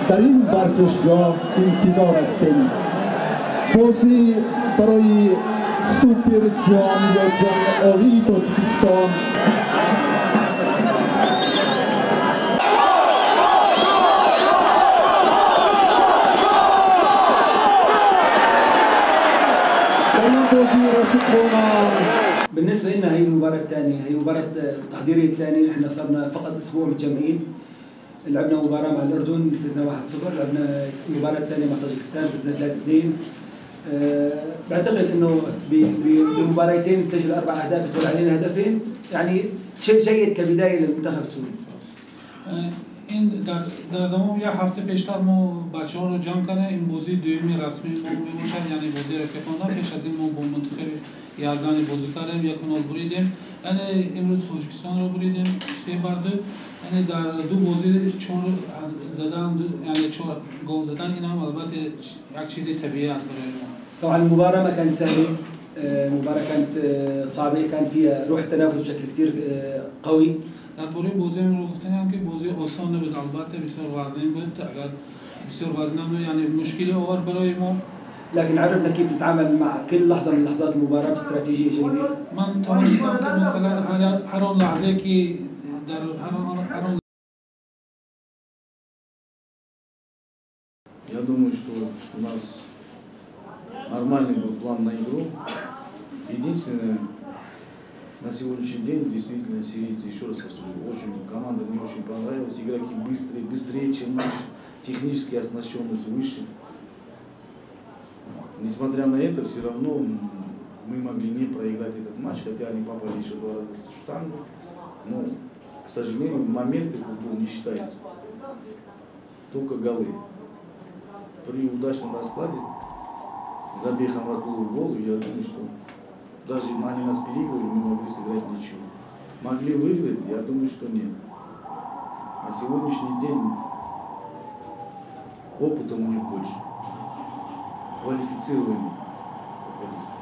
дар ин варзишгоҳ интизор ҳастем. Бозӣ барои супер ҷом ё ҷоми олии Тоҷикистон. بالنسبة لنا هي المباراة الثانية، هي مباراة التحضيرية الثانية. احنا صرنا فقط اسبوع متجمعين، لعبنا مباراة مع الأردن فزنا 1-0، لعبنا المباراة الثانية مع طاجكستان فزنا 3-2. بعتقد انه بمباراتين نسجل 4 اهداف يدخل علينا هدفين، يعني شيء جيد كبداية للمنتخب السوري. این در دوام یک هفته پیشتر ما بچه ها رو جمع کردیم. این بازی دومی رسمی ما میباشد، یعنی بازی رفیقانه. پیش از این ما با منتخب یردانی بازی کردیم، 1-0 بریدیم. یعنی امروز تاجیکستان رو بریدیم 3-2. یعنی در دو بازی 4 زدن، یعنی 4 گل زدن، این هم البته یک چیز طبیعی است برای ما. طبعا المباراة ما كانت سهلة، المباراة كانت صعبة، كان فيها روح تنافس بشكل كثير قوي. در باره بازی رو گفتن که بازی آسان نبود، البته بسیار وزنی بود. اگر بسیار وزنی بود یعنی مشکلی آور برای ما، لكن عرفنا كيف نتعامل مع كل لحظة من لحظات المباراة باستراتيجية جيدة. من توانستم که مثلا هر آن لحظه که در هر آن Я думаю, что у нас нормальный был план на игру. Единственное, на сегодняшний день действительно сирийцы, еще раз повторю, очень команда мне очень понравилась. Игроки быстрые, быстрее, чем наши, техническая оснащенность выше. Несмотря на это, все равно мы могли не проиграть этот матч, хотя они попали еще 2 раза в штангу. Но, к сожалению, моменты футбол не считаются. Только голы. При удачном раскладе, забей Хамракулову гол, я думаю, что даже они нас переигрывали, мы могли сыграть ничего. Могли выиграть, я думаю, что нет. На сегодняшний день опыта у них больше. Квалифицированные футболисты.